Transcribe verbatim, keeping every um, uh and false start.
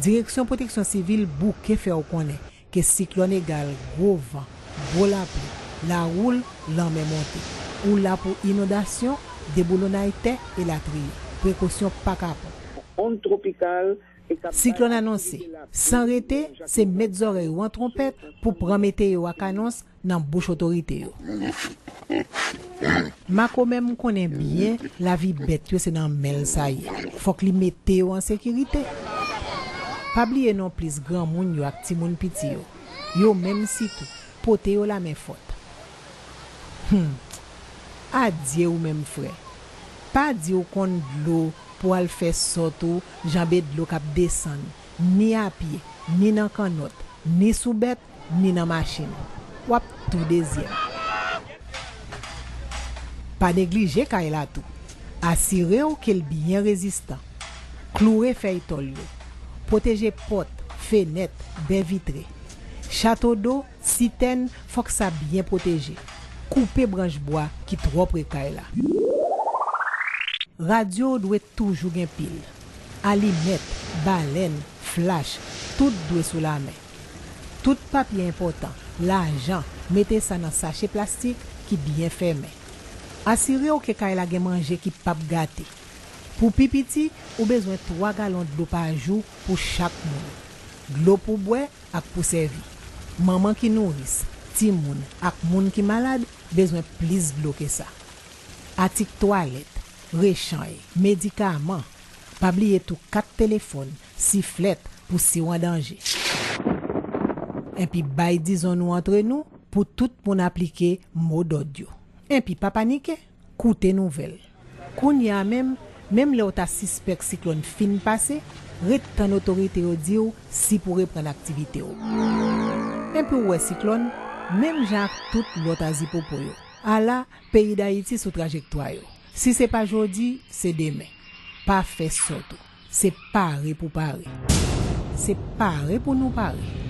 Direksyon Pwoteksyon Sivil bouke fè w konnen ke siklòn egal gwo van, gwo lapli, lawoul, lanmè monte. Ou la pou inondasyon, deboulonnay tè, elatriye. Prekosyon pa kapon. Ond tropikal e k ap Siklòn anonse, san rete, se met zòrèy ou an twonpèt pou pran meteyo ak anons nan bouch otorite yo. Mako menm konnen byen lavi bèt yo se nan men l sa ye. Fòk li mete yo an sekirite. Pa bliye nonplis granmoun yo ak timoun piti yo. Yo menm sitou, pote yo lamen fòt. Hum. Adye ou menm frè. Pa di w konn dlo pou al fè sòt ou janbe dlo k ap desann, ni apye, ni nan kannòt, ni sou bèt, ni nan machin. W ap tou dezyèm. Pa neglije kay la tou. Asire w ke l byen rezistan. Kloure fèy tòl yo. Pwoteje pòt, fenèt, bè vitre. Chato do, sitèn, fòk sa byen pwoteje. Koupe branch bwa ki twò pre kay la. Radyo w dwe toujou gen pil. Alimèt, balèn, flach, tout dwe sou lamen. Tout papye enpòtan, lajan, mete sa nan sache plastik ki byen fèmen. Asire w ke kay la gen manje ki p ap gate. Pou pi piti, ou bezwen twa galon dlo pa jou pou chak moun. Dlo pou bwè ak pou sèvi. Manman ki nouris, timoun ak moun ki malad bezwen plis dlo ke sa. Atik twalèt, rechanj, medikaman. Pa bliye tou kat telefòn, siflèt pou si w an danje. Enpi bay dizon nou antre nou pou tout moun aplike modòd yo. Enpi pa panike, koute nouvèl. Kounye a menm, menm lè w ta sispèk siklòn fin pase, ret tann otorite yo di w si pou reprann aktivite w. Enpi w wè siklòn, menm jan ak tout lòt azipopo yo. Ala, peyi Dayiti sou trajektwa yo. Si se pa jodi, se demen. Pa fè sòt ou. Se pare pou pare. Se pare pou nou pare.